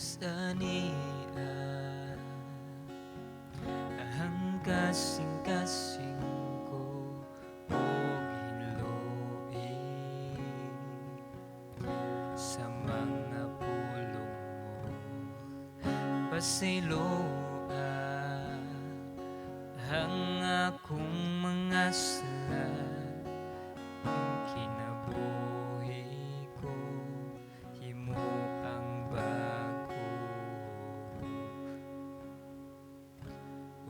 Diyos, ania ang kasing-kasing ko og hinloi sa mga pulong mo. Pasayloa ang akong mga sala, ang kinabuhi ko himo ang bag-o.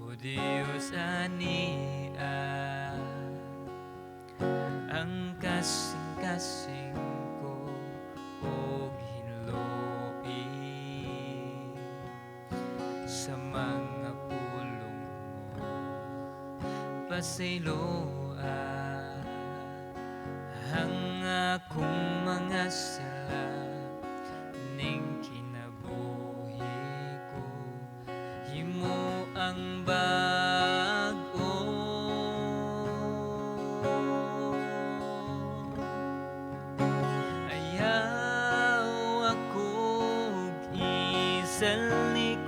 O Diyos, ania ang kasing-kasing ko og hinloi sa mga pulong mo. Pasayloa ang akong mga sala, ning kinabuhi ko himo ang bag-o. Ayaw akong isalikoy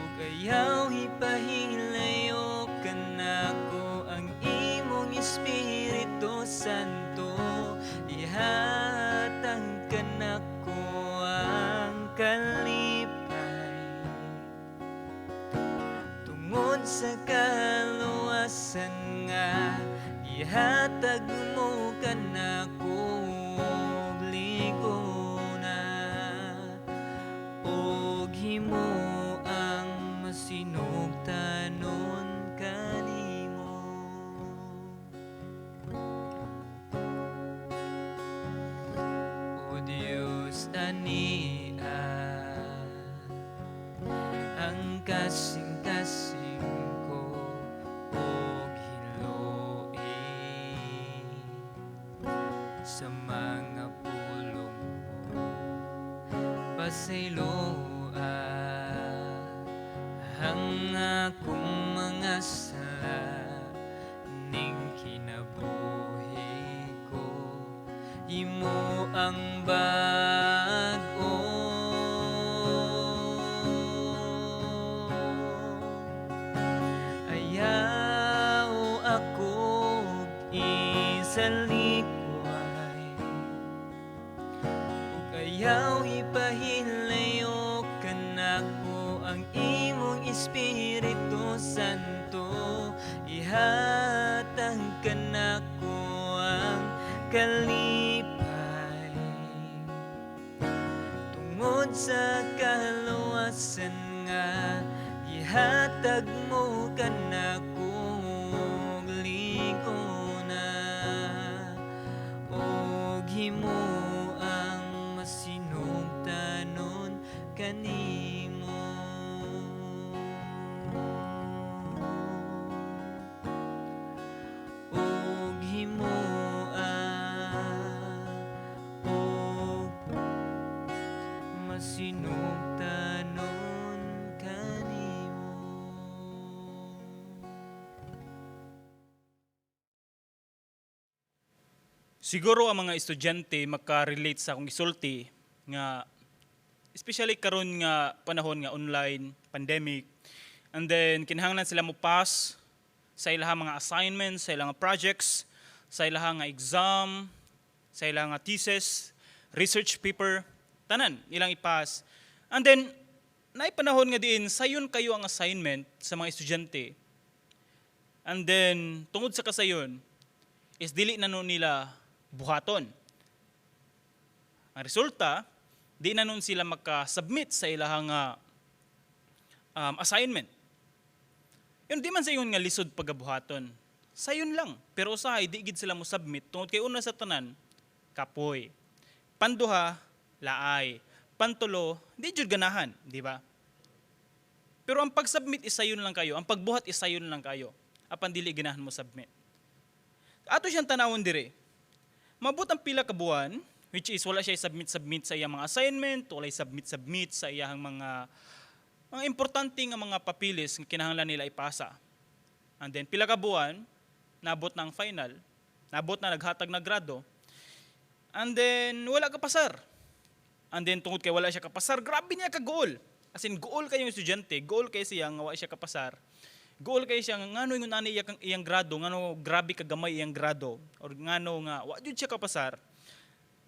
ug ayaw ipahilayo kanako ang imong Espiritu Santo. Ihatag kanako ang kalipay tungod sa kaluwasan nga ihatag mo kanako og lig-on ug himo ang masinugtanon kanimo. O Diyos, ania ang kasing-kasing ko og hinloi sa mga pulong mo. Pasayloa ang akong mga sala, ning kinabuhi ko himo ang bag-o. Ayaw akong isalikway ug ayaw ipahilayo kanako ang imong Espiritu Santo. Ihatag kanako ang kalipay tungod sa kaluwasan nga gihatag mo kanako og lig-on ug himo ang masinugtanon kanimo. Ug himo og masinugtanon kanimo. Siguro ang mga estudyante makarelate sa akong gisulti nga especially karon nga panahon nga online, pandemic, and then kinahanglan sila mo pass sa ilahang mga assignments, sa ilang projects, sa ilahang nga exam, sa ilang nga thesis, research paper, tanan ilang ipass. And then naay panahon nga diin sayon kayo ang assignment sa mga estudyante. And then tungod sa kasayon is dili na nun nila buhaton. Ang resulta, di na nun sila maka-submit sa ilahang assignment. Yun, di man sa ingon nga lisod pagabuhaton. Sayon lang. Pero usahay, di gid sila mo submit tungod kay una sa tanan, kapoy. Panduha, laay. Pantulo, di jud ganahan, di ba? Pero ang pag-submit is sayon lang kayo, ang pagbuhat is sayon lang kayo. Apan dili ganahan mo submit. Ato siyang tanawon dire. Mabot ang pila ka buwan, which is wala siya submit-submit sa iyang mga assignment, wala submit-submit sa iyang mga importante nga mga papilis nga kinahanglan nila ipasa. And then pila ka buwan, nabot na ang final, nabot na naghatag na grado, and then wala ka pasar. And then tungod kay wala siya kapasar, grabe niya kaguol. As in, guol kayong estudyante, guol kay siya nga wa siya kapasar. Guol kay siya nga ngano ingon ani iyang grado, ngano grabe kagamay iyang grado or ngano nga wa jud siya kapasar.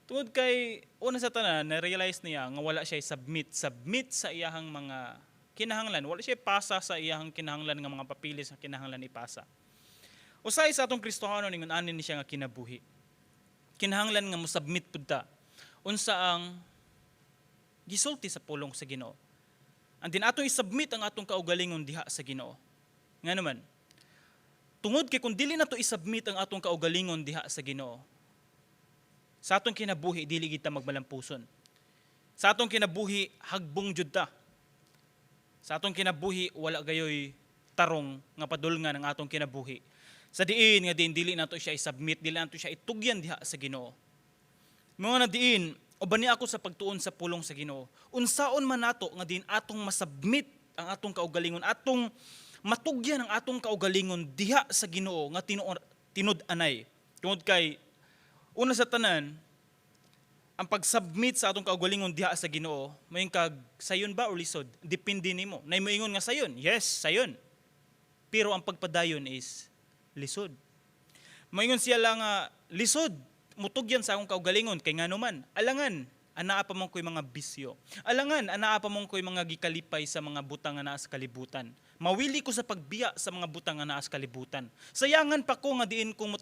Tungod kay una sa tanan, na-realize niya nga wala siya submit, submit sa iyahang mga kinahanglan, wala siya pasa sa iyahang kinahanglan nga mga papilis nga kinahanglan ipasa. Usahay sa atong Kristohanon, ingon ani ni siya nga kinabuhi. Kinahanglan nga mo-submit pud ta unsa ang gisulti sa pulong sa Ginoo. And then atong i-submit ang atong kaugalingon diha sa Ginoo. Nga naman, tungod kay kung dili nato i-submit ang atong kaugalingon diha sa Ginoo, sa atong kinabuhi dili kita magmalampuson. Sa atong kinabuhi, hagbong jud ta. Sa atong kinabuhi, wala gayoy tarong nga padulngan ang atong kinabuhi. Sa diin nga diin dili nato siya i-submit, dili nato siya itugyan diha sa Ginoo. Mga na diin, uban ni ako sa pagtuon sa pulong sa Ginoo. Unsaon man nato nga diin atong masubmit ang atong kaugalingon, atong matugyan ang atong kaugalingon diha sa Ginoo nga tinud-anay. Tungod kay una sa tanan, ang pag-submit sa atong kaugalingon diha sa Ginoo, moingon kag sayon ba o lisod? Depende nimo. Nay moingon nga sayon. Yes, sayon. Pero ang pagpadayon is lisod. Moingon siya lang nga lisod mutugyan sa akong kaugalingon kay ngano man, alangan anaa pa man ko'y mga bisyo. Alangan anaa pa man ko'y mga gikalipay sa mga butang nga naa sa kalibutan. Mawili ko sa pagbiya sa mga butang nga naa sa kalibutan. Sayangan pa ko nga diin kung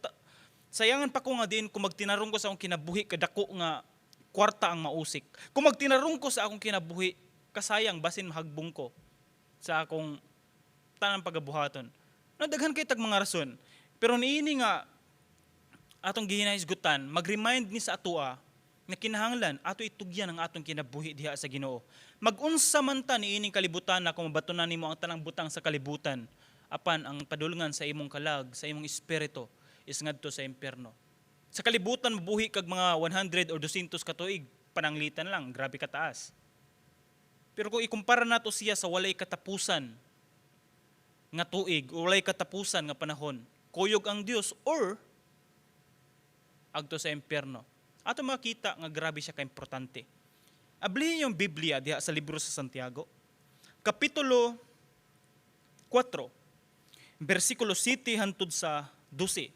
magtinarong ko sa akong kinabuhi, kadako nga kwarta ang mausik. Kung magtinarong ko sa akong kinabuhi, kasayang, basin mahagbong ko sa akong tanang pagabuhaton. No, daghan kay tag mga rason. Pero niini nga atong gihinahisgutan, mag-remind ni sa atoa nga kinahanglan ato itugyan ang atong kinabuhi diha sa Ginoo. Mag-unsa man ta niining kalibutan na kung mabatunan nimo ang tanang butang sa kalibutan, apan ang padulngan sa imong kalag, sa imong espiritu is ngadto sa impyerno. Sa kalibutan, mabuhi kag mga 100 or 200 ka tuig, pananglitan lang, grabe kataas. Pero kung ikumpara nato siya sa walay katapusan nga tuig, o walay katapusan nga panahon, kuyog ang Dios or agto sa impyerno. Ato makita nga grabe siya ka-importante. Ablihin yung Biblia diha sa libro sa Santiago. Kapitulo 4, versikulo 7 hantod sa 12.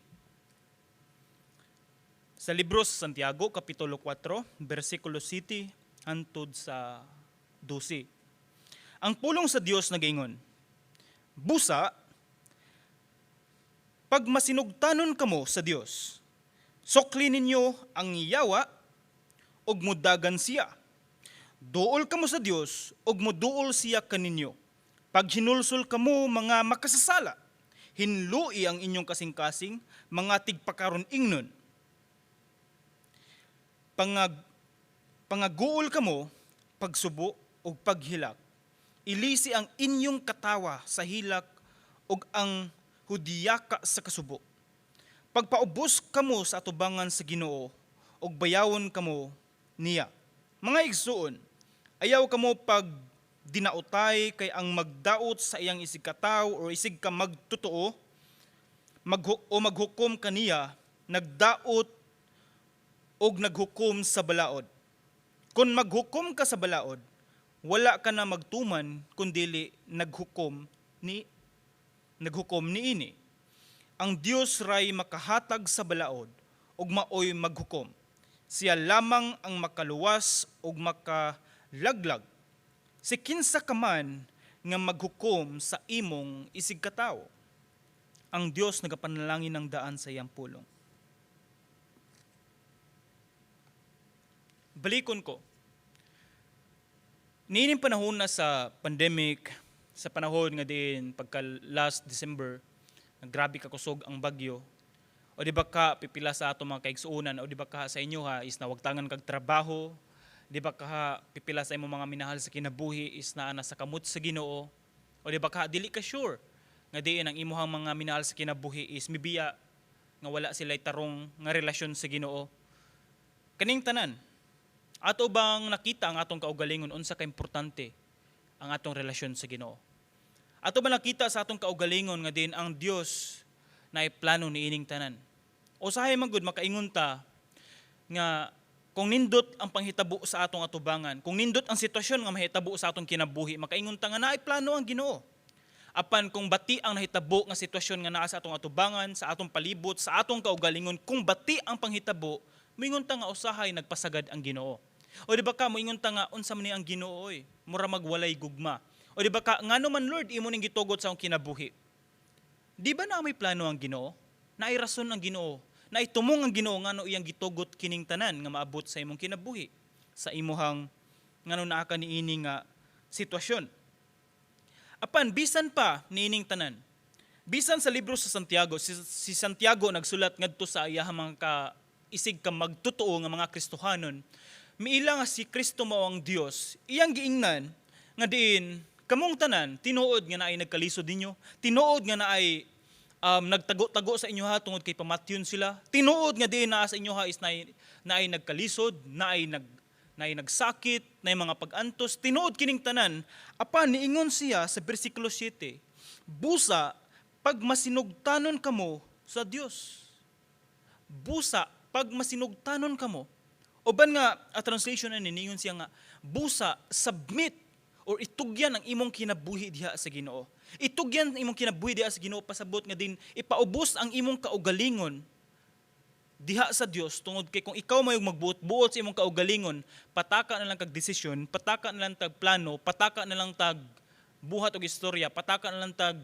Sa libro sa Santiago, Kapitulo 4, versikulo 7 hantod sa 12. Ang pulong sa Dios nagaingon, "Busa, pag masinugtanon kamo sa Dios, sukli ninyo ang yawa ug mudagan siya. Duol kamo sa Dios ug muduol siya kaninyo. Paghinulsol kamo, mga makasasala. Hinloi ang inyong kasing-kasing, mga tigpakaron ingnon. Pangaguol kamo, pagsubo ug paghilak. Ilisi ang inyong katawa sa hilak ug ang hudiyaka sa kasubo. Pagpaubos kamo sa atubangan sa Ginoo ug bayawon kamo niya. Mga igsuon, ayaw kamo pag dinautay kay ang magdaot sa iyang isigkatawo o isig ka magtotoo o maghukom kaniya, nagdaot og naghukom sa balaod. Kung maghukom ka sa balaod, wala ka na magtuman kun dili naghukom niini. Ang Dios ray makahatag sa balaod ug maoy maghukom. Siya lamang ang makaluwas ug makalaglag. Si kinsa ka man nga maghukom sa imong isigkatawo?" Ang Dios nagapanalangin ng daan sa iyang pulong. Balikon ko. Niining panahon na sa pandemic, sa panahon nga diin pagka last December, nga grabe ka kusog ang bagyo, o di ba ka pipila sa ato mga kaigsuonan, o di ba ka sa inyo ha is nawagtangan kag trabaho, di ba ka pipila sa imong mga minahal sa kinabuhi is naa na sa kamot sa Ginoo, o di ba ka dili ka sure nga diin ang imuhang mga minahal sa kinabuhi is mibiya nga wala sila tarong nga relasyon sa Ginoo. Kaning tanan, ato bang nakita ang atong kaugalingon unsa ka importante ang atong relasyon sa Ginoo? Ato ba nakita sa atong kaugalingon nga diin ang Dios na plano niining tanan? Usahay man gud makaingon ta nga Kung nindot ang panghitabo sa atong atubangan, kung nindot ang sitwasyon nga mahitabo sa atong kinabuhi, makaingon ta nga naay plano ang Ginoo. Apan kung bati ang nahitabo nga sitwasyon nga naa sa atong atubangan, sa atong palibot, sa atong kaugalingon, kung bati ang panghitabo, moingon ta nga usahay nagpasagad ang Ginoo. O di ba ka moingon ta nga, "Unsa man ni ang Ginoo oy, mura magwalay gugma." O di ba ka, "Ngano man, Lord, imo ning gitugot sa akong kinabuhi?" Di ba na may plano ang Ginoo? Naay rason ang Ginoo. Naay tumong ang Ginoo ngano iyang gitugot kining tanan nga maabot sa imong kinabuhi, sa imuhang ngano naa ka niini nga sitwasyon. Apan bisan pa niining tanan, bisan sa libro sa Santiago, si Santiago nagsulat ngadto sa iyahang mga ka isig ka magtotoo nga mga Kristohanon, miila nga si Kristo mao ang Dios, iyang giingnan nga diin kamong tanan, tinuod nga naay nagkalisod ninyo, tinuod nga naay nagtago-tago sa inyo ha tungod kay pamatyon sila. Tinuod nga diin naa sa inyo ha is naay nagkalisod, naay nagsakit, naay mga pag-antos, tinuod kining tanan. Apan niingon siya sa bersikulo 7, "Busa pag masinugtanon kamo sa Dios." Busa pag masinugtanon kamo. Uban nga a translation na niingon siya nga busa submit or itugyan ang imong kinabuhi diha sa Ginoo. Itugyan ang imong kinabuhi diha sa Ginoo, pasabot nga din ipaubos ang imong kaugalingon diha sa Dios, tungod kay kung ikaw may magbuot-buot sa imong kaugalingon, pataka na lang kag desisyon, pataka na lang tag plano, pataka na lang tag buhat og istorya, pataka na lang tag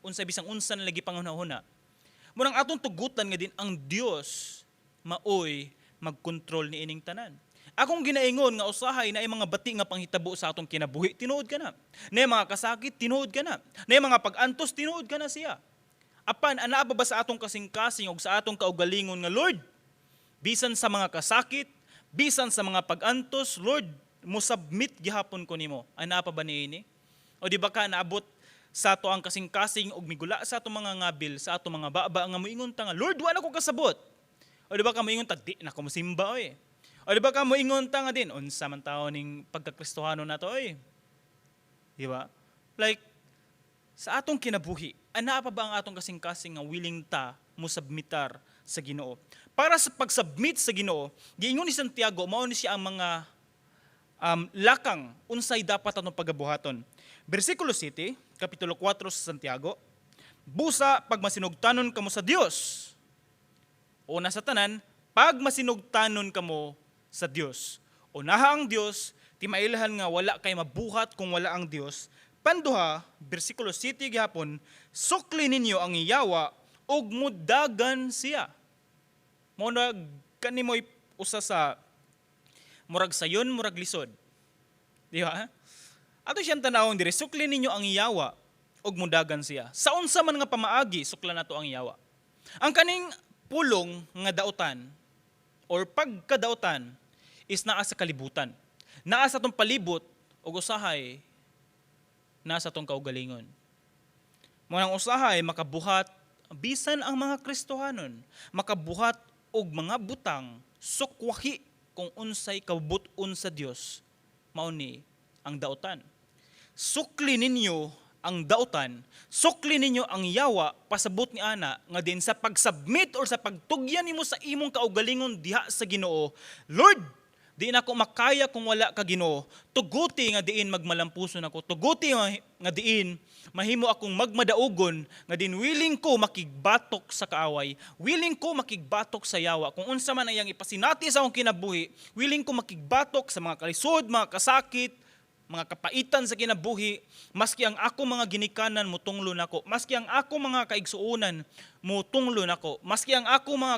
unsa, bisang unsa na lagi panghunahuna. Munang atong tugutan nga din ang Dios maoy magkontrol ni ining tanan. Akong ginaingon nga usahay na mga bati nga panghitabo sa atong kinabuhi, tinuod ka na. Na mga kasakit, tinuod ka na. Na mga pag-antos, tinuod ka na siya. Apan anaa ba sa atong kasing-kasing og sa atong kaugalingon nga, "Lord, bisan sa mga kasakit, bisan sa mga pag-antos, Lord, mo submit gihapon ko nimo"? Anaa pa ba niini? O di ba ka naabot sa ato ang kasing-kasing og migula sa atong mga ngabil, sa atong mga baba nga moingon ta nga, "Lord, wa na ko kasabot"? O di ba ka moingon ta, "Di na ko mosimba oy"? O di ba ka moingon ta nga din, "Unsa man tawo ning pagkakristohano na to oy"? Di ba? Like, sa atong kinabuhi, anaa pa ba ang atong kasing-kasing nga willing ta mo submitar sa Ginoo? Para sa pag-submit sa Ginoo, giingon ni Santiago, mao ni siya ang mga lakang unsay dapat atong pagabuhaton. Bersikulo 7, Kapitulo 4 sa Santiago, "Busa pag masinugtanon kamo sa Dios." Una sa tanan, pag masinugtanon kamo sa Dios. Unaha ang Dios, ti mailhan nga wala kay mabuhat kung wala ang Dios. Panduha, bersikulo 7 gihapon, "Sukli ninyo ang yawa ug mudagan siya." Mo na kani mo'y usa sa murag sayon, murag lisod. Di ba? Ato siyang tanawon diri, "Sukli ninyo ang yawa ug mudagan siya." Sa unsa man nga pamaagi, suklan nato ang yawa? Ang kaning pulong nga dautan or pagkadautan is naa sa kalibutan. Naa sa atong palibot ug usahay naa sa atong kaugalingon. Mo nang usahay makabuhat bisan ang mga Kristohanon, makabuhat og mga butang sukwahi kung unsay kabubut-on sa Dios, mao ni ang dautan. Sukli ninyo ang dautan, sukli ninyo ang yawa, pasabot ni ana nga din sa pag-submit or sa pagtugyan nimo sa imong kaugalingon diha sa Ginoo. "Lord, di na ako makaya kung wala ka, Ginoo. Tuguti nga diin magmalampuson ako. Tuguti nga diin mahimo akong magmadaugon nga din willing ko makigbatok sa kaaway. Willing ko makigbatok sa yawa. Kung unsa man ang iyang ipasinati sa akong kinabuhi, willing ko makigbatok sa mga kalisod, mga kasakit, mga kapaitan sa kinabuhi, maski ang ako mga ginikanan mutunglo nako, maski ang ako mga kaigsuonan mutunglo nako, maski ang ako mga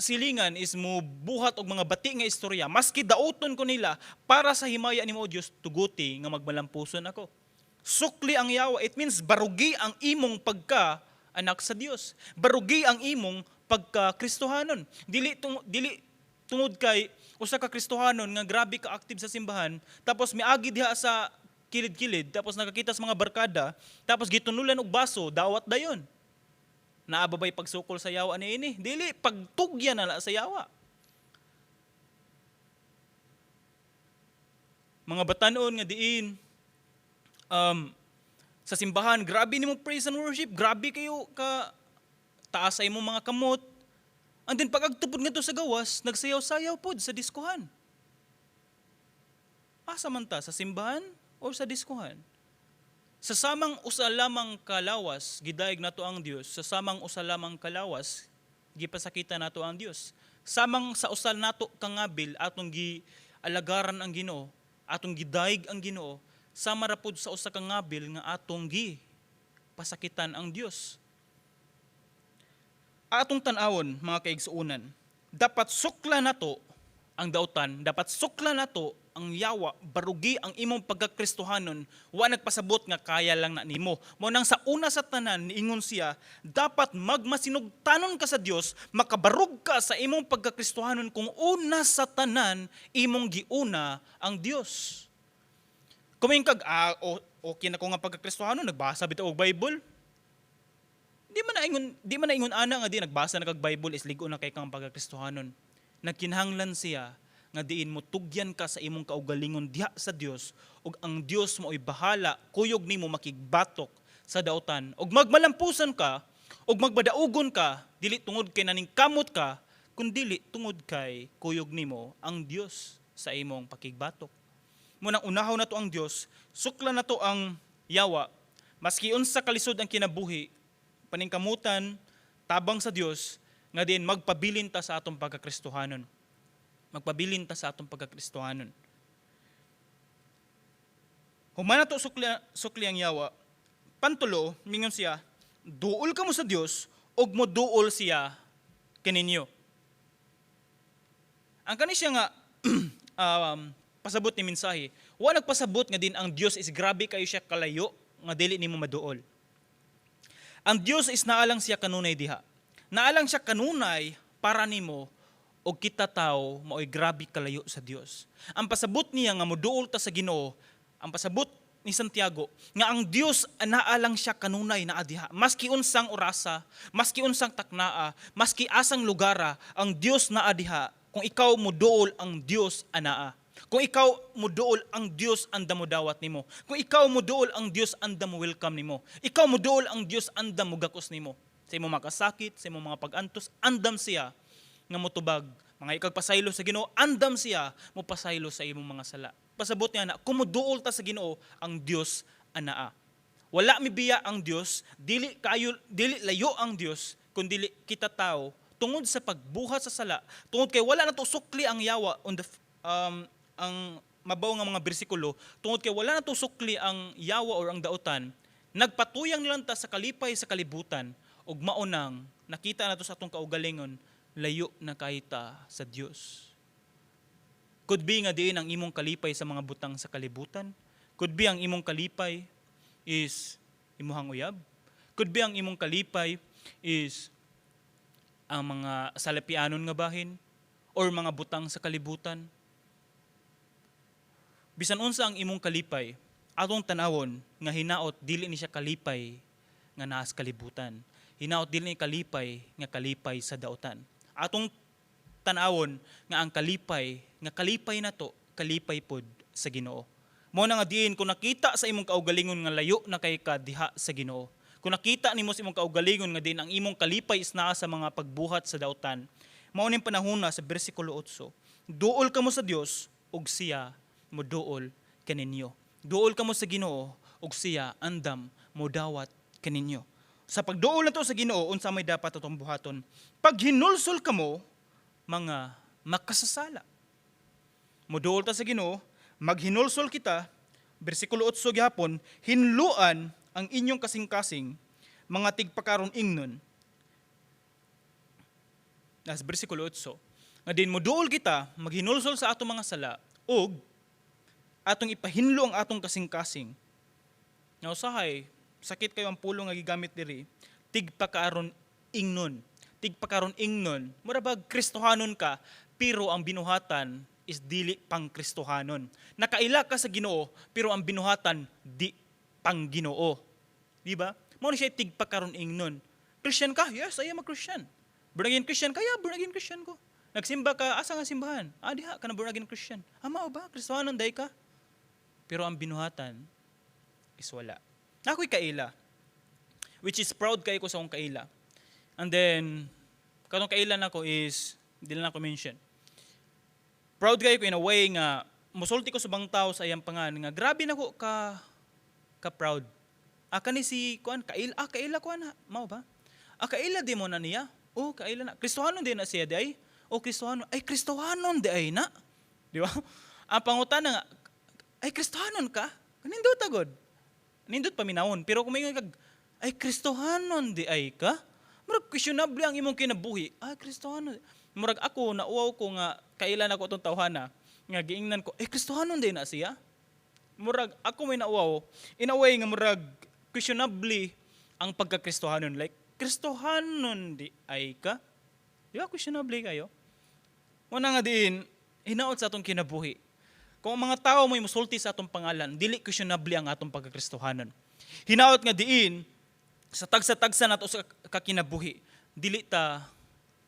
silingan is mo buhat og mga bati nga istorya, maski dauton ko nila, para sa himaya nimo, O Dios, tuguti nga magmalampuson ako." Sukli ang yawa, it means barugi ang imong pagka anak sa Dios. Barugi ang imong pagka Kristohanon. Dili tungod kay usa ka Kristohanon nga grabe ka active sa simbahan, tapos miagi diha sa kilid-kilid, tapos nakakita sa mga barkada, tapos gitunulan og baso, dawat dayon. Naa ba bay pagsukol sa yawa niini? Dili, pagtugyan na la sa yawa. Mga batanon nga diin sa simbahan, grabe nimo praise and worship, grabe kayo ka taas sa imong mga kamot. And then pag-adto pod ngadto sa gawas, nagsayaw-sayaw pod sa diskuhan. Asa man ta, sa simbahan o sa diskuhan? Sa samang usa lamang kalawas, gidayeg nato ang Dios. Sa samang usa lamang kalawas, gipasakita nato ang Dios. Samang sa usa nato kangabil, atong gialagaran ang Ginoo, atong gidayeg ang Ginoo, sama ra pod sa usa ka ngabil nga atong gi pasakitan ang Dios. Atong tan-awon, mga kaigsuonan, dapat sukla nato ang dautan, dapat sukla nato ang yawa, barugi ang imong pagkakristohanon, wa nagpasabot nga kaya lang na nimo. Mao nang sa una sa tanan, niingon siya, dapat magmasinugtanon ka sa Dios, makabarug ka sa imong pagkakristohanon kung una sa tanan imong giuna ang Dios. Kung kag, ah, okay na ko nga pagkakristohanon, nagbasa bitaw og Bible. Di man na ingon ana nga di nagbasa na kag Bible is ligo na kay kang pagkakristohanon. Nagkinahanglan siya nga diin mo tugyan ka sa imong kaugalingon diha sa Dios ug ang Dios mao'y bahala kuyog nimo makigbatok sa dautan ug magmalampusan ka ug magmadaugon ka, dili tungod kay naningkamot ka, kundili tungod kay kuyog nimo ang Dios sa imong pakigbatok. Mao nang unahon nato ang Dios, sukla nato ang yawa. Maski unsa kalisod ang kinabuhi, paningkamutan, tabang sa Dios nga diin magpabilin ta sa atong pagkakristohanon. Magpabilin ta sa atong pagkakristohanon. Human nato sukli, sukli ang yawa, pantulo, mingon siya, duol kamo sa Dios ug moduol siya kaninyo. Ang kani siya nga pasabot ni mensahe, wa nagpasabot nga din ang Dios is grabe kayo siya kalayo nga dili nimo maduol. Ang Dios is naalang siya kanunay diha. Naalang siya kanunay para nimo og kita tao mao'y grabe kalayo sa Dios. Ang pasabot niya nga moduol ta sa Ginoo, ang pasabot ni Santiago nga ang Dios naa lang siya kanunay naa diha. Maski unsang orasa, maski unsang taknaa, maski asang lugara, ang Dios naa diha. Kung ikaw moduol, ang Dios anaa. Kung ikaw moduol, ang Dios andam modawat nimo. Kung ikaw moduol, ang Dios andam mo welcome nimo. Ikaw moduol, ang Dios andam mogakos nimo. Sa imong makasakit, sa imong mga pag-antos, andam siya nga motubag. Mga ikagpasaylo sa Ginoo, andam siya mopasaylo sa imong mga sala. Pasabot niya na kung moduol ta sa Ginoo, ang Dios anaa. Wala mibiya ang Dios, dili kayo dili layo ang Dios, kun dili kita tao tungod sa pagbuhat sa sala, tungod kay wala na to sukli ang yawa on the ang mabaw nga mga bersikulo, tungod kay wala na to sukli ang yawa or ang dautan, nagpatuyang nilang ta sa kalipay sa kalibutan ug mao nang nakita nato sa atong kaugalingon, layo na kay ta sa Dios. Could be nga diin ang imong kalipay sa mga butang sa kalibutan. Could be ang imong kalipay is imuhang uyab. Could be ang imong kalipay is ang mga salapianon nga bahin or mga butang sa kalibutan. Bisan unsa ang imong kalipay, atong tanawon nga hinaot dili ni siya kalipay nga naa sa kalibutan. Hinaot dili ni kalipay nga kalipay sa dautan. Atong tanawon nga ang kalipay nga kalipay nato, kalipay pod sa Ginoo. Mao na nga diin kung nakita sa imong kaugalingon nga layo na kay ka diha sa Ginoo. Kung nakita nimo sa imong kaugalingon nga diin ang imong kalipay is naa sa mga pagbuhat sa dautan. Mao ning panahona sa bersikulo 8. Duol kamo sa Dios ug siya moduol kaninyo. Duol kamo sa Ginoo ug siya andam modawat kaninyo. Sa pagduol nato sa Ginoo, unsa may dapat atong buhaton? Paghinulsol kamo, mga makasasala. Moduol ta sa Ginoo, maghinulsol kita, bersikulo 8 gihapon, hinluan ang inyong kasing-kasing, mga tigpakaron ingnon. Nas bersikulo 8. Nga din moduol kita, maghinulsol sa atong mga sala ug atong ipahinlo ang atong kasing-kasing. Nga usahay, sakit kayo ang pulong nga gigamit diri, tigpakaaron ingnon. Tigpakaron ingnon, mura bag Kristohanon ka, pero ang binuhatan is dili pang Kristohanon. Nakaila ka sa Ginoo, pero ang binuhatan di pang Ginoo. Di ba? Mao ni siya tigpakaron ingnon. Christian ka? Yes, I am a Christian. Born again Christian ka? Yeah, born again Christian ko. Nagsimba ka, asa nga simbahan? Ah, diha, ka na born again Christian. Ah, mao ba? Kristohanon day ka? Pero ang binuhatan is wala. Ako'y kaila. Which is proud kay ko sa akong kaila. And then, Katong kaila nako is dili na ko mention. Proud kayo ko in a way nga musulti ko sa ubang tao sa iyang pangan nga grabe nako ka proud. Ah, kani si kuan kail, ah, kaila ko ana, mao ba? Ah, kaila di mo na niya. Oh, kaila na. Kristohanon din na siya di ay. Oh, Kristohanon. Ay, Kristohanon di ay na. Di ba? Ang pangutana nga, "Ay, Kristohanon ka?" Nindot agod. Nindot paminawon. Pero kung may kag, "Ay, Kristohanon di ay ka?" Murag questionable ang imong kinabuhi. "Ay, Kristohanon." Murag ako, nauwaw ko nga, kailan ako itong tawhana, nga giingnan ko, "Eh, Kristohanon di na siya?" Murag ako may nauwaw, in a way nga murag questionably ang pagka-Kristohanon. Like, "Kristohanon di ay ka?" Di ba questionably kayo? Una nga diin, hinaot sa atong kinabuhi. Kung ang mga tao mo'y musulti sa atong pangalan, dili questionable ang atong pagkakristohanon. Hinaot nga diin, sa tagsa-tagsa nato sa kakinabuhi, dili ta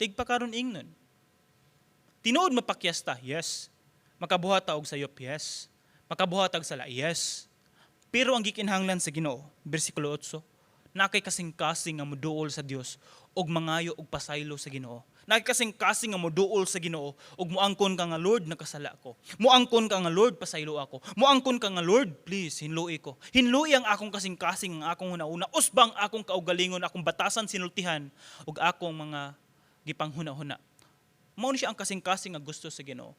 tigpakaron ingnon. Tinuod mapakyas ta, yes. Makabuhat ta og sayop, yes. Makabuhat og sala, yes. Pero ang gikinahanglan sa Ginoo, bersikulo 8, naa kay kasing-kasing nga moduol sa Dios og mangayo og pasaylo sa Ginoo. Naa kay kasing-kasing nga moduol sa Ginoo og muangkon ka nga, "Lord, nakasala ko." Muangkon ka nga, "Lord, pasaylo ako." Muangkon ka nga, "Lord, please, hinlui ko. Hinlui ang akong kasing-kasing, ang akong hunahuna, usbang akong kaugalingon, akong batasan sinultihan ug akong mga gipanghuna-huna." Mao ni siya ang kasing-kasing nga gusto sa Ginoo.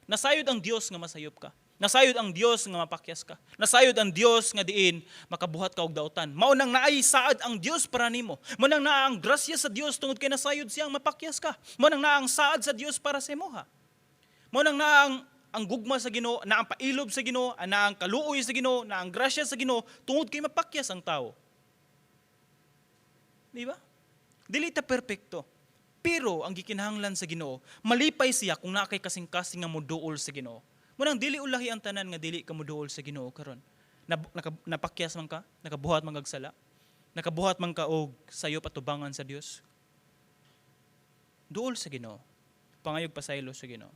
Nasayod ang Dios nga masayop ka. Nasayod ang Dios nga mapakyas ka. Nasayod ang Dios nga diin makabuhat ka og dautan. Mao nang naay saad ang Dios para nimo. Mao nang naa ang grasya sa Dios tungod kay nasayod siyang mapakyas ka. Mao nang naa ang saad sa Dios para sa imoha. Mao nang naa ang gugma sa Ginoo, naa ang pailob sa Ginoo, naa ang kaluoy sa Ginoo, naa ang grasya sa Ginoo tungod kay mapakyas ang tao. Di ba? Dili ta perpekto. Pero ang gikinahanglan sa Ginoo, malipay siya kung naa kay kasing-kasing nga moduol sa Ginoo. Mao nang dili ulahi ang tanan nga dili ka moduol sa Ginoo karon. Napakyas man ka, nakabuhat man kag sala, nakabuhat man ka og sayop atubangan sa Dios. Duol sa Ginoo. Pangayog pasaylo sa Ginoo.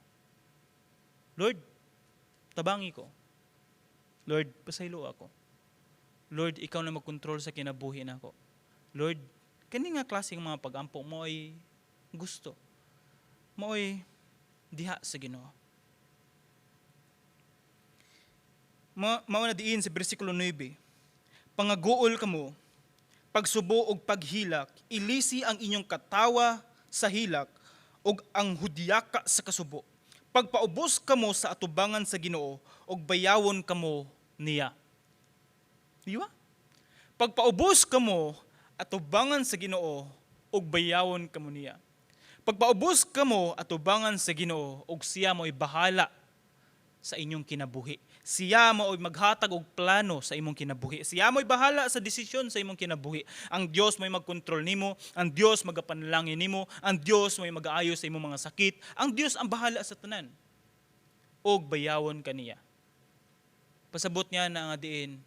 "Lord, tabangi ko. Lord, pasaylo ako. Lord, ikaw na magkontrol sa kinabuhi nako. Lord," kani nga klaseng mga pagampo mao'y gusto. Mao'y diha sa Ginoo. Mao na diin sa bersikulo 9. Pangaguol kamo, pagsubo og paghilak, ilisi ang inyong katawa sa hilak ug ang hudyaka sa kasubo. Pagpaubos kamo sa atubangan sa Ginoo ug bayawon kamo niya. Di ba? Pagpaubos kamo atubangan sa Ginoo ug bayawon kamo niya. Pagpaubos kamo atubangan sa Ginoo ug siya mo'y bahala sa inyong kinabuhi. Siya mo'y maghatag og plano sa imong kinabuhi. Siya mo'y bahala sa desisyon sa imong kinabuhi. Ang Dios mo'y magkontrol nimo, ang Dios magapanalangin nimo, ang Dios mo'y mag-aayo sa imong mga sakit. Ang Dios ang bahala sa tanan. Og bayawon kaniya. Pasabot niya na nga diin,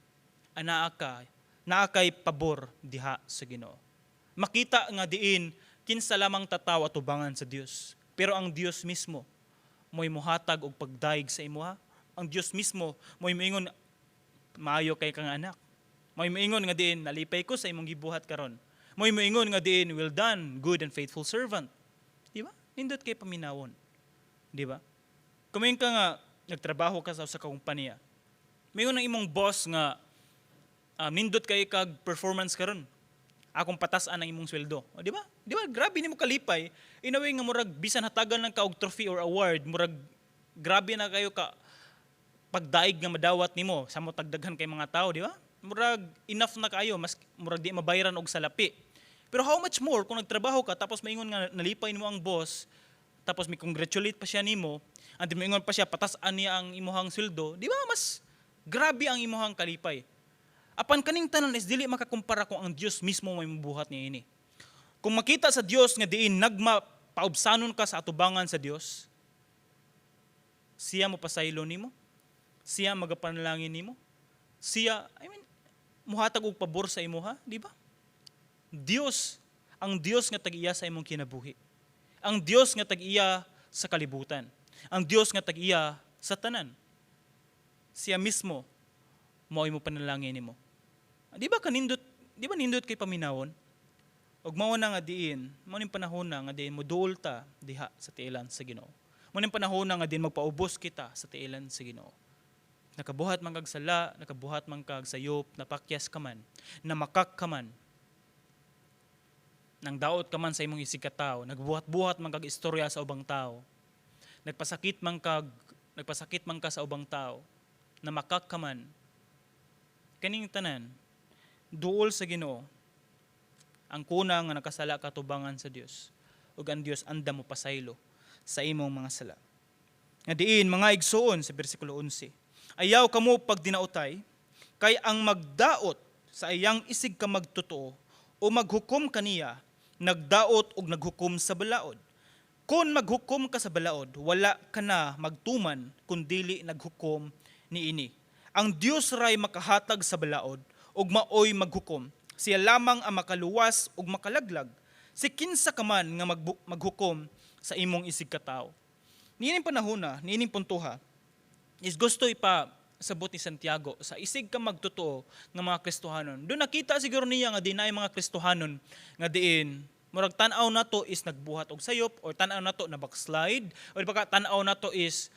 anaa ka, naa kay pabor diha sa Ginoo. Makita nga diin kinsa lamang tataw atubangan sa Dios. Pero ang Dios mismo mo'y muhatag og pagdayeg sa imuha. Ang Dios mismo mo'y moingon, "Maayo kay kang anak." Mo'y moingon nga diin, "Nalipay ko sa imong gibuhat karon." Mo'y moingon nga diin, "Well done, good and faithful servant." Di ba? Nindot kay paminawon. Di ba? Kung ka nga nagtrabaho ka sa usa ka kompanya, moingon ang imong boss nga, "Nindot kay kag performance karon. Akong patas-an ang imong sweldo." O, di ba? Di ba? Grabe nimo kalipay. In a way nga murag bisan hatagan lang ka og trophy or award, murag grabe na kayo ka pagdaig nga madawat nimo sa mo tagdaghan kay mga tao, di ba? Murag enough na kayo, mas murag di mabayaran og salapi. Pero how much more kung nagtrabaho ka tapos maingon nga nalipay nimo ang boss, tapos may congratulate pa siya nimo, and maingon pa siya patas-an niya ang imuhang sweldo, di ba mas grabe ang imuhang kalipay? Apan kaning tanan is dili makakumpara kung ang Dios mismo may mubuhat niini. Kung makita sa Dios nga diin nagma paubsanon ka sa atubangan sa Dios, siya mo pasaylo nimo, siya magapanalangin nimo, siya, I mean, muhatag og pabor sa imuha, di ba? Dios, ang Dios nga tag-iya sa imong kinabuhi. Ang Dios nga tag-iya sa kalibutan. Ang Dios nga tag-iya sa tanan. Siya mismo mao mo panalangin nimo. Di ba kanindot, di ba nindot kay paminawon? Ug mao na nga diin, mao ning panahon na nga diin moduol ta diha sa tiilan sa Ginoo. Mao ning panahon na nga diin magpaubos kita sa tiilan sa Ginoo. Nakabuhat man kag sala, nakabuhat man kag sayop, napakyas ka man, namakak ka man, nang daot ka man sa imong isig ka tao, nagbuhat-buhat man kag istorya sa ubang tao, nagpasakit man ka sa ubang tao, namakak ka man, kaning tanan, duol sa Ginoo, ang kuna nga nakasala ka tubangan sa Dios, ug ang Dios andam mo pasaylo sa imong mga sala. Nga diin, mga igsuon, sa bersikulo 11, "Ayaw kamo pagdinautay, kay ang magdaot sa iyang isig ka magtotoo o maghukom kaniya, nagdaot og naghukom sa balaod. Kung maghukom ka sa balaod, wala ka na magtuman kung dili naghukom niini. Ang Dios ray makahatag sa balaod ug maoy maghukom. Siya lamang ang makaluwas ug makalaglag. Si kinsa ka man nga maghukom sa imong isig katawo?" Niining panahon na, niining puntuha, is gusto ipa sabot ni Santiago sa isig ka magtotoo nga mga Kristohanon. Doon nakita siguro niya nga di naay mga Kristohanon nga diin murag tan-aw nato is nagbuhat og sayop or tan-aw nato na backslide or baka tan-aw nato is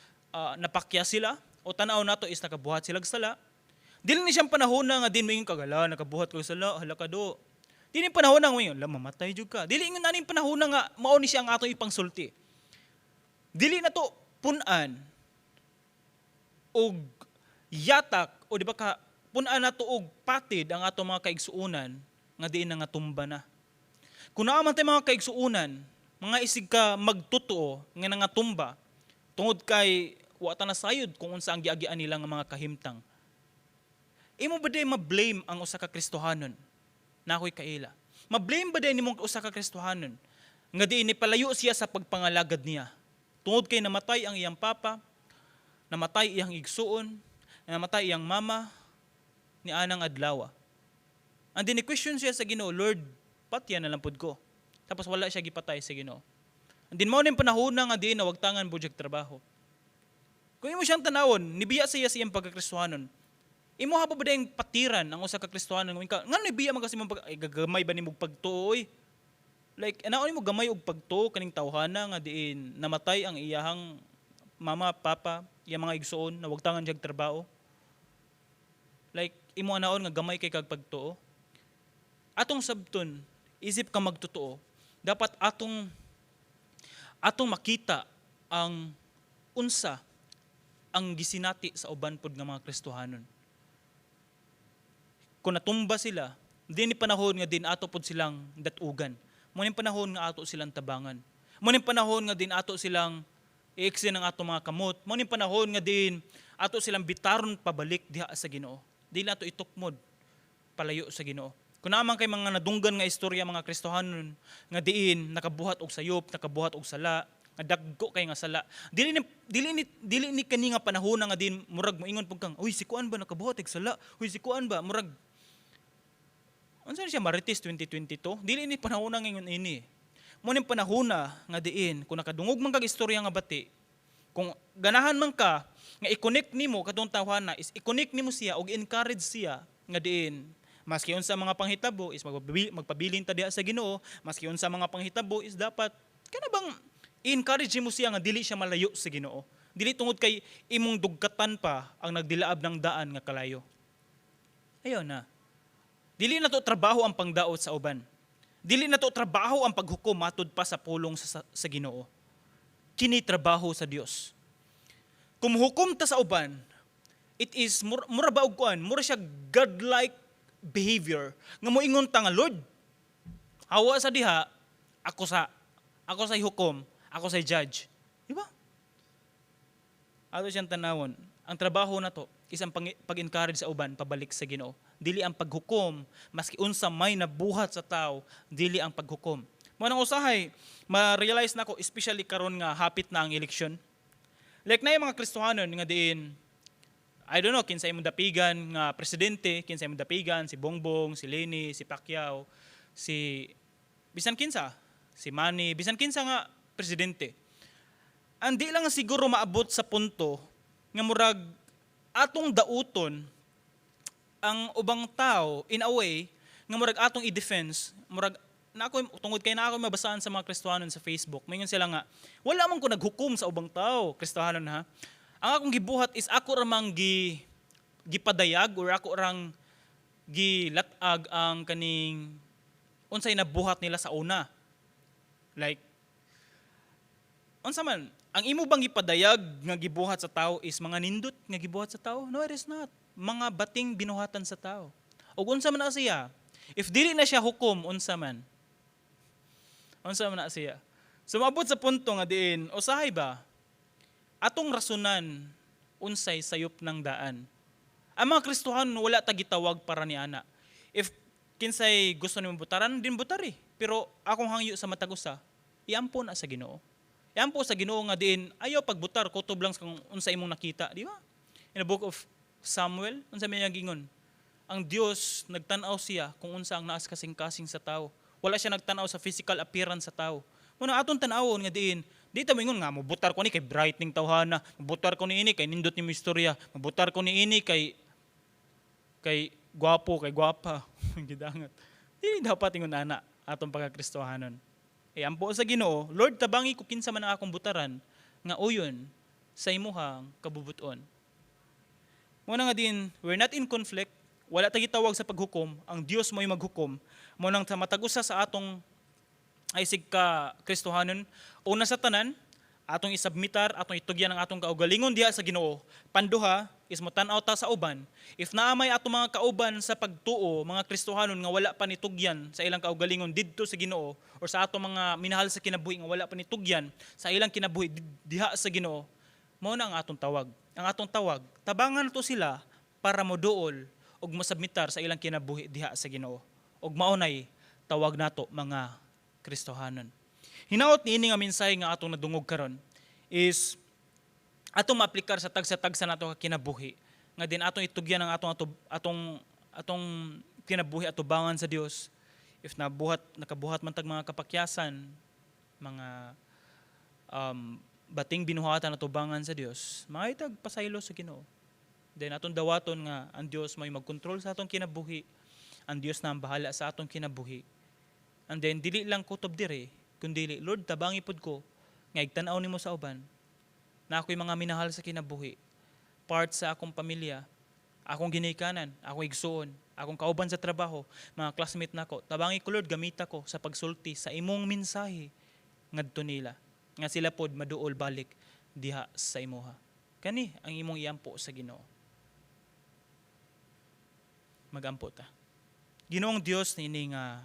napakya sila o tan-aw nato is nakabuhat sila og sala. Dili ni siyang panahon na nga din moingon ka, "Hala, nakabuhat ko sala, hala ka do." Dili ni panahon na ngayon, "La, mamatay jud ka." Dili ingon ani panahon na nga mao ni siya ang atong ipangsulti. Dili na to pun-an og yatak o di ba ka pun-an nato og patid ang atong mga kaigsuonan nga diin na nga tumba na. Kung naa man tay mga kaigsuonan, mga isig ka magtotoo nga nangatumba tungod kay wa ta nasayod kung unsa ang giagian nila nga mga kahimtang. Imo ba day ma-blame ang usa ka Kristohanon na ako'y kaila? Ma-blame ba day nimo ang usa ka Kristohanon nga diin ni palayo siya sa pagpangalagad niya tungod kay namatay ang iyang papa, namatay iyang igsuon, namatay iyang mama ni anang adlaw? And then question siya sa Ginoo, "Lord, patya na lang pud ko." Tapos wala siya gipatay sa Ginoo. And then mao ning panahon na nga diin nawagtangan pud siya trabaho. Kung imo siyang tanawon, nibiya siya sa iyang pagkakristohanon. Imo ha pa ba dayong patiran ang usa ka Kristohanon ka? Ngano nibiya man kasi mo pag ay, gagamay ba nimo pagtuo oy? Like anaon nimo gamay og pagtuo kaning tawhana nga diin namatay ang iyahang mama, papa, iyang mga igsuon, nawagtangan siya trabaho. Like imo anaon nga gamay kay kag pagtuo. Atong sabton, isip ka magtotoo, dapat atong makita ang unsa ang gisinati sa uban pod nga mga Kristohanon. Kung natumba sila, di ni panahon nga din ato pod silang datugan. Mo ni panahon nga ato silang tabangan. Mo ni panahon nga din ato silang i-extend ang ato mga kamot. Mo ni panahon nga din ato silang bitaron pabalik diha sa Ginoo. Di na ato itukmod palayo sa Ginoo. Kung naa man kay mga nadunggan nga istorya mga Kristohanon nga diin nakabuhat og sayop, nakabuhat og sala, nga dagko kay nga sala. Dili ni kani nga panahon nga din murag moingon pud kang, "Uy, si kuan ba nakabuhat og sala? Uy, si kuan ba?" Murag unsa ni siya, Marites 2022? Dili ni panahon nga ingon ini. Mo ning panahon na nga diin kung nakadungog man kag istorya nga bati, kung ganahan man ka nga i-connect nimo katong tawhana is i-connect nimo siya og encourage siya nga diin maski unsa mga panghitabo is magpabilin ta diha sa Ginoo, maski unsa mga panghitabo is dapat kana bang i-encourage mo siya nga dili siya malayo sa Ginoo. Dili tungod kay imong dugkatan pa ang nagdilaab ng daan nga kalayo. Ayaw na. Dili na to trabaho ang pangdaot sa uban. Dili na to trabaho ang paghukom matud pa sa pulong sa Ginoo. Kini trabaho sa Dios. Kung hukom ta sa uban, it is mura ba og kuan, mura siya godlike behavior nga moingon ta nga, "Lord, hawa sa diha, ako sa hukom, ako sa judge." Di ba? Ato siyang tanawon. Ang trabaho na to is ang pag-encourage sa uban pabalik sa Ginoo. Dili ang paghukom, maski unsa may nabuhat sa tao, dili ang paghukom. Mo nang usahay, ma-realize nako especially karon nga hapit na ang eleksyon. Like na yung mga Kristohanon nga diin, I don't know, kinsa imong dapigan nga presidente, kinsa imong dapigan, si Bongbong, si Leni, si Pacquiao, si bisan kinsa, si Manny, bisan kinsa nga presidente. Ang di lang siguro maabot sa punto nga murag atong dauton ang ubang tao in a way nga murag atong i-defense, murag na ako tungod kay na ako mabasaan sa mga Kristohanon sa Facebook. Moingon sila nga wala man ko naghukom sa ubang tao, Kristohanon ha. Ang akong gibuhat is ako ra mang gipadayag or ako rang gilatag ang kaning unsay nabuhat nila sa una. Like unsa man ang imo bang gipadayag nga gibuhat sa tao is mga nindot nga gibuhat sa tao? No, it is not. Mga bating binuhatan sa tao. Ug unsa man na siya? If dili na siya hukom, unsa man? Unsa man na siya? So maabot sa punto nga diin, usahay ba atong rasunan unsay sayop ng daan. Ang mga Kristohan wala ta gitawag para ni ana. If kinsay gusto nimo butaran, din butari. Pero akong hangyo sa matag usa, iampo na sa Ginoo. Iampo sa Ginoo nga diin ayaw pagbutar kutob lang sa kung unsa imong nakita, di ba? In the book of Samuel, unsa may gingon? Ang Dios nagtan-aw siya kung unsa ang naas kasing-kasing sa tao. Wala siya nagtan-aw sa physical appearance sa tao. Muna atong tan-awon nga diin, di ta moingon nga mobutar ko ni kay bright ning tawhana, mobutar ko niini kay nindot ni istorya, mobutar ko niini kay gwapo, kay gwapa. Gidangat. Dili dapat ingon ana atong pagkakristohanon. E ampo sa Ginoo, Lord, tabangi ko kinsa man ang akong butaran nga uyon sa imuhang kabubuton. Muna nga din, we're not in conflict, wala ta gitawag sa paghukom, ang Dios mo'y maghukom. Mo nang sa matag usa sa atong ay sig ka Kristohanon, una sa tanan, atong isubmitar, atong itugyan ang atong kaugalingon diha sa Ginoo. Panduha is motan-aw ta sa uban. If naa may atong mga kauban sa pagtuo, mga Kristohanon nga wala pa nitugyan sa ilang kaugalingon didto sa Ginoo or sa atong mga minahal sa kinabuhi nga wala pa nitugyan sa ilang kinabuhi diha sa Ginoo, mao na ang atong tawag. Ang atong tawag, tabangan to sila para moduol ug mosubmitar sa ilang kinabuhi diha sa Ginoo. Ug mao nay tawag nato mga Kristohanon. Hinaot niini nga mensahe nga atong nadungog karon is atong maaplikar sa tagsa-tagsa nato ka kinabuhi nga din atong itugyan ang atong kinabuhi atubangan sa Dios. If nabuhat nakabuhat man tag mga kapakyasan, mga bating binuhatan atubangan sa Dios, mga itag pasaylo sa Ginoo. Then atong dawaton nga ang Dios may magkontrol sa atong kinabuhi, ang Dios na ang bahala sa atong kinabuhi. And then dili lang kutob dire, kundi Lord, tabangi pod ko nga igtan-aw nimo sa uban na ako'y mga minahal sa kinabuhi, part sa akong pamilya, akong ginikanan, akong igsuon, akong kauban sa trabaho, mga classmate nako. Tabangi ko, Lord, gamita ko sa pagsulti sa imong mensahe ngadto nila nga sila pod maduol balik diha sa imuha. Kani ang imong iampo sa Ginoo. Magampo ta. Ginoong Dios, niini nga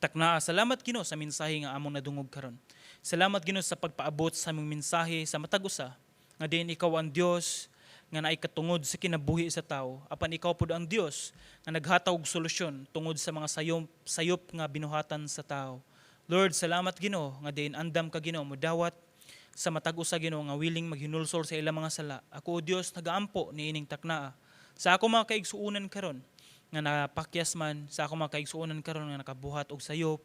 takna, salamat, Ginoo, sa mensahe nga among nadungog karon. Salamat, Ginoo, sa pagpaabot sa among mensahe sa matag usa nga diin ikaw ang Dios nga naay katungod sa kinabuhi sa tao, apan ikaw pud ang Dios nga naghatag og solusyon tungod sa mga sayop, sayop nga binuhatan sa tao. Lord, salamat, Ginoo, nga diin andam ka, Ginoo, mudawat sa matag usa, Ginoo, nga willing maghinulsol sa ilang mga sala. Ako, O Dios, nagaampo niining taknaa sa ako mga kaigsuonan karon nga napakyas man, sa ako mga kaigsuonan karon nga nakabuhat og sayop,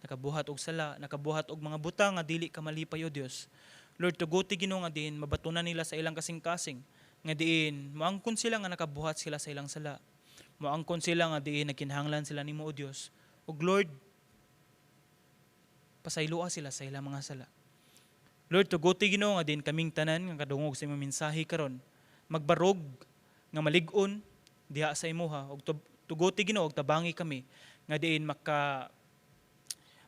nakabuhat og sala, nakabuhat og mga butang nga dili ka malipay, O Dios. Lord, tuguti, Ginoo, nga diin mabatunan nila sa ilang kasing-kasing nga diin moangkon sila nga nakabuhat sila sa ilang sala. Moangkon sila nga diin nagkinahanglan sila nimo, O Dios. Ug Lord, pasayloa sila sa ilang mga sala. Lord, tuguti, Ginoo, nga diin kaming tanan nga kadungog sa imong mensahe karon magbarog nga malig-on diha sa imuha ug tuguti, Ginoo, og tabangi kami nga diin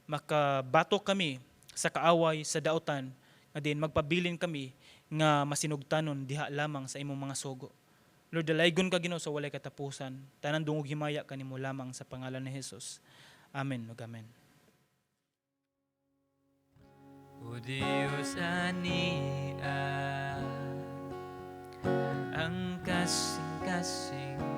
makabatok kami sa kaaway sa dautan nga diin magpabilin kami nga masinugtanon diha lamang sa imong mga sugo. Lord, dalaygon ka, Ginoo, sa walay katapusan. Tanan dungog himaya kanimo lamang sa pangalan ni Jesus. Amen ug amen. O Diyos, ania ang kasing-kasing.